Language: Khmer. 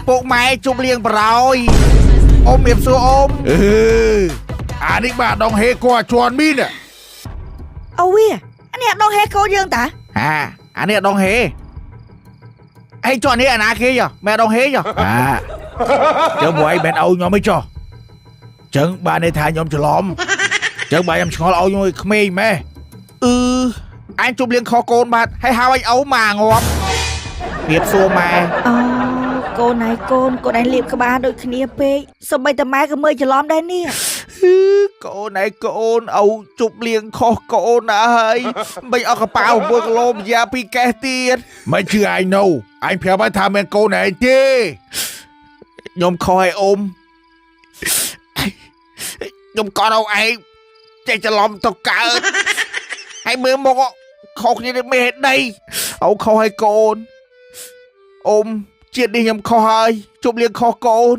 ពុកម៉ែជប់លៀងបរោយអ៊ំមៀបសួរអ៊ំ អឺអានេះបាទដងហេគាត់ជន់មីន អូវាអានេះអត់ដងហេកូនយើងតា ហាអានេះអត់ដងហេអីចុះអានេះអាណាគេចុះមែនអត់ដងហេចុះ អាចឹងពួកឯងមិនឲ្យខ្ញុំទេចុះចឹងបានន័យថាខ្ញុំច្រឡំចឹងបាទខ្ញុំឆ្ងល់ឲ្យខ្ញុំឲ្យក្មេងម៉េះ អឺអញជប់លៀងខុសកូនបាទហើយហៅឲ្យឪម៉ាងាប់មៀបសួរម៉ែ អូកូនឯងកូនកូនឯងលៀបក្បាលដូចគ្នាពេកសូម្បីតែម៉ែក៏មើលច្រឡំដែរនេះ ហឺកូនឯងកូនឪជប់លៀងខុសកូនណាស់ហើយមិនអស់កប៉ាល់6គីឡូម្យ៉ាពីរកេះទៀត មិនជឿឯងនៅឯងប្រាប់ឲ្យថាមានកូនឯងទេ ខ្ញុំខុសឲ្យអ៊ំខ្ញុំកត់ឲ្យឯងចេះច្រឡំទៅកើតហើយមើលមកខុសគ្នាដូចមេហេដីឪខុសឲ្យកូនអ៊ំជាតិនេះខ្ញុំខុសហើយជប់លៀងខុសកូន